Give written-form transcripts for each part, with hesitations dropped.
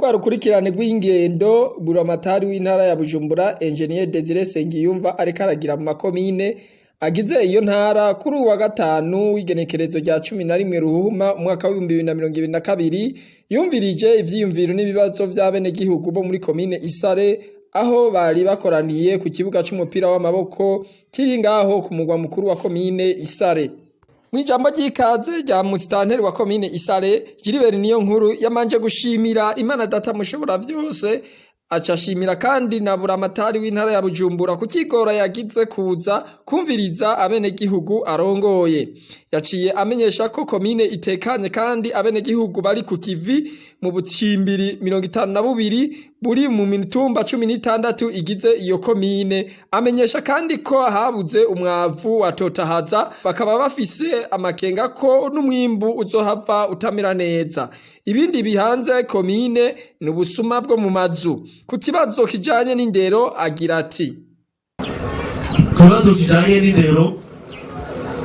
Muri rwa rukurikirane rw'ingendo buramatari w'intara ya Bujumbura, Engineer Desire Sengiyumva, ariko aragira mu makomine agize iyo ntara, kuri uwa gatanu w'igenekerezo rya 11 Ruhuhuma umwaka w'2022, yumvirije ivyiyumviro n'ibibazo vy'abenegihugu bo muri komine Isare, aho bari bakoraniye ku kibuga c'umupira w'amaboko kiri ngaho ku mugwa mukuru wa komine Isare. Mw'ijambo ry'ikaze rya musitanteri wa komine Isare, Gilbert Niyonkuru, yamanje gushimira Imana Data mushobora vyose, aca ashimira kandi na buramatari w'intara ya Bujumbura ku kigora yagize kuza kumviriza abenegihugu arongoye. Yaciye amenyesha ko komine itekanye kandi abenegihugu bari ku kivi mu bucimbiri 52 buri mu mitumba 16 igize iyo komine. Amenyesha kandi ko habuze umwavu wa Totahaza, bakaba bafise amakenga ko n'umwimbu uzohava utamera neza. Ibindi bihanze komine ni ubusuma bwo mu mazu. Ku kibazo kijanye n'indero agira ati: Ku kibazo kijanye n'indero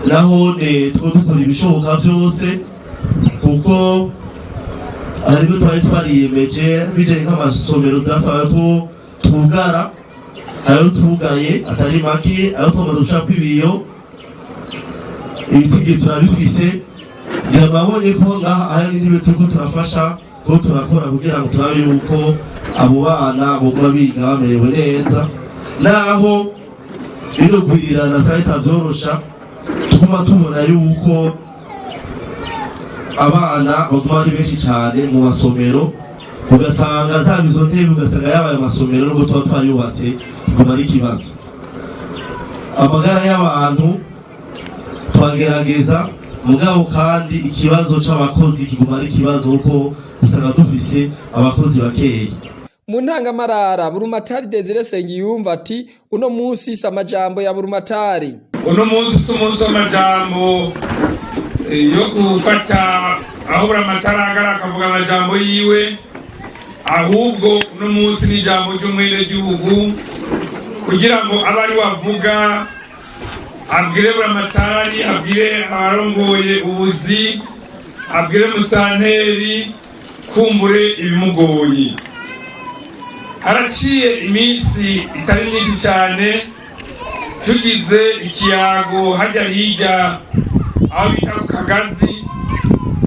naho ne two dukora ibishoboka vyose, kuko haribyo twari twariyemeje bijanye nk'amasomero vyasaba ko twugara. Hariho twugaye atari make, aho twamaze gushirako ibiyo, ibitigi turabifise. Ngira mwabonye ko ngaha hari n'intebe turiko turafasha ko turakora kugira ngo turabe yuko abo bana boguma biga bamerewe neza, naho bino gwirirana saa bitavyorosha. Tuguma tubona yuko abana baguma ari benshi cane mu masomero, ugasanga zaba izo ntebe, ugasanga yabaye amasomero nubwo tuba twayubatse, biguma ari ikibazo. Amagara y'abantu twagerageza, mugabo kandi ikibazo c'abakozi kiguma ari ikibazo, kuko usanga dufise abakozi bakeya. Mu ntangamarara, Burumatari Desire Sengiyumva ati: "Uno munsi si amajambo ya Burumatari." Uno munsi si umunsi w'amajambo yo gufata aho Buramatari ahagarara akavuga amajambo yiwe, ahubwo uno munsi ni ijambo ry'umwenegihugu kugira ngo abe ari wavuga, abwire Buramatari, abwire abarongoye ubuzi, abwire musanteri kumbure ibimugoye. Haraciye iminsi itari myinshi cyane tugize ikiyago hajya hirya aho bita ku Kagazi,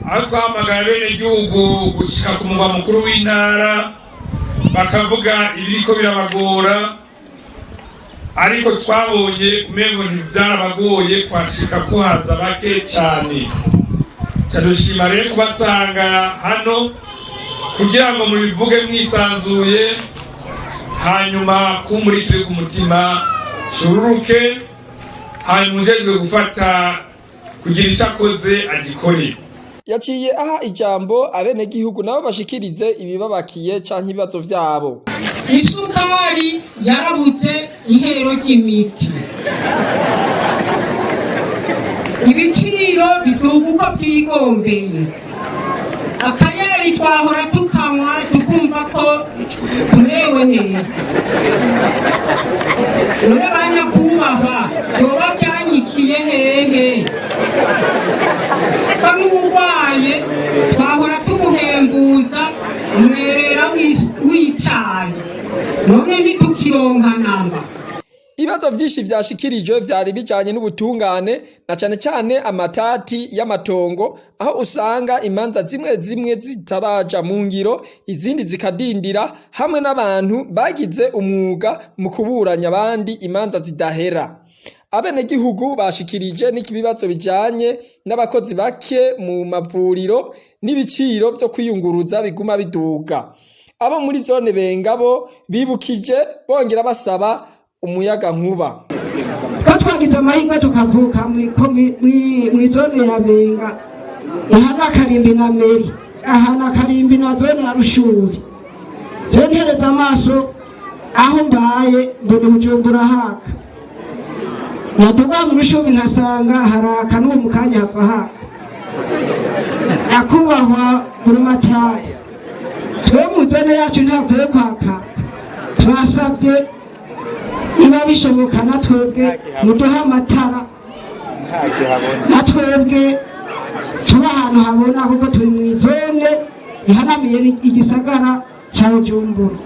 aho twahamagara bene gihugu gushika ku mugwa mukuru w'intara, bakavuga ibiriko birabagora, ariko twabonye umengo ntivyarabagoye kwashika kuhaza bake cyane. Dushima rero kubasanga hano kugira ngo mubivuge mwisanzuye, hanyuma kumurikire ku mutima cururuke, hanyuma ujejwe gufata kugira icyo akoze agikore. Yaciye aha ijambo abenegihugu, nabo bashikirize ibibabakiye canke ibibazo vyabo. Isukari yarabutse, ihero ry'imiti, ibiciro biduga uko byigombeye. Akayeri twahora tukanywa tukumva ko tumerewe neza, none banyakubahwa, byoba byanyikiye hehe ko n'uburwaye twahora tumuhembuza umwerera w'icayi, none ntitukironka namba? Ibibazo vyinshi vyashikirijwe vyari bijanye n'ubutungane, na cane cane amatati y'amatongo, aho usanga imanza zimwe zimwe zitaraja mu ngiro, izindi zikadindira, hamwe n'abantu bagize umwuga mu kuburanya abandi imanza zidahera. Abenegihugu bashikirije n'ibibazo bijanye n'abakozi bake mu mavuriro n'ibiciro vyo kwiyunguruza biguma biduga. Abo muri zone Benga bo bibukije bongera basaba umuyaga nkuba. Ko twagize amahirwe tukavuka mw'izone ya Benga ihana akarimbi na meri, ahana akarimbi na zone ya Rushubi, je ntereza amaso aho mbaye mbona Bujumbura haka, naduga mu Rushubi nkasanga haraka, n'uwo mu kanya hava haka. Nyakubahwa Burumatari, twe mu zone yacu ntakwiye kwakaka. Turasabye niba bishoboka na twebwe muduhe amatara, na twebwe tuba ahantu habona, kuko turi mu izone ihanamiye igisagara. ca Bujumbura.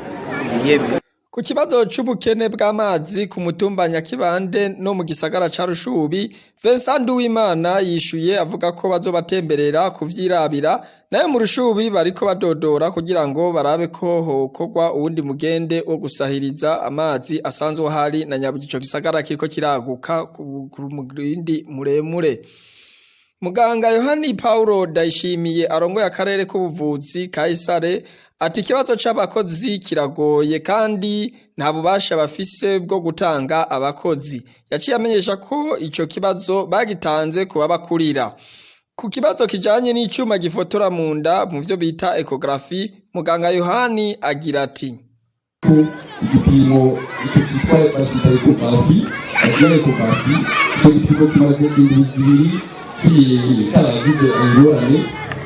Ku kibazo c'ubukene bw'amazi ku mutumba Nyakibande no mu gisagara ca Rushubi, Vincent Nduwimana yishuye avuga ko bazobatemberera kuvyirabira, nayo mu Rushubi bariko badodora kugira ngo barabe ko hokorwa uwundi mugende wo gusahiriza amazi asanzwe ahari na nyaburya ico gisagara kiriko kiraguka ku murindi muremure. Muganga Yohani Paulo Ndayishimiye arongoye akarere k'ubuvuzi ka Isare ati ikibazo c'abakozi kiragoye kandi nta bubasha bafise bwo gutanga abakozi. Yaciye amenyesha ko ico kibazo bagitanze ku babakurira. Ku kibazo kijanye n'icuma gifotora mu nda mu vyo bita echographie, muganga Yohani agira ati: Ko igipimo icyo cyitwa bakita échographie, bagira échographie, icyo gipimo kimaze indwi 2 cyaragize ingorane,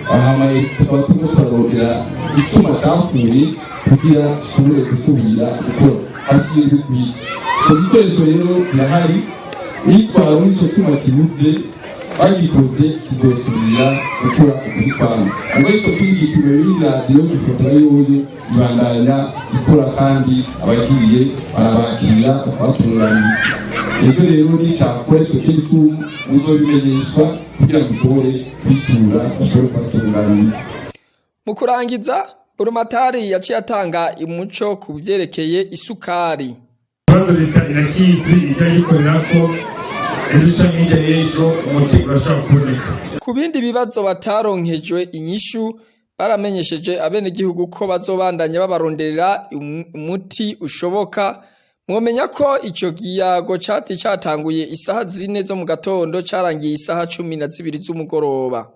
hama tukaba turiko turarondera icuma capfuye kugira gishobore gusubira gukora. Hashize indwi 2 ico gikoresho rero kirahari, nitwara muri ico cuma kibuze bagikoze kizosubira gukora ukuri kwamye. Ubwo ico kindi gipimo y'iradiyo gifotora yoyo ibandanya ikora kandi abagiye barabakira bakabatunganiriza. Ejo rero nicakora ico kindi cuma muzobimenyeshwa kugira ngo ushobore kwitura bashobore kubatunganiriza. Mu kurangiza, Burumatari yaciye atanga umuco ku vyerekeye isukari. Ikibazo leta irakizi, ijya yikorera ko ejo canke hirya y'ejo umuti urashobora kuboneka. Ku bindi bibazo bataronkejwe inyishu, baramenyesheje abenegihugu ko bazobandanya babaronderera umuti ushoboka. Mwomenya ko ico kiyago cati catanguye isaha 4 zo mu gatondo carangiye isaha 12 z'umugoroba.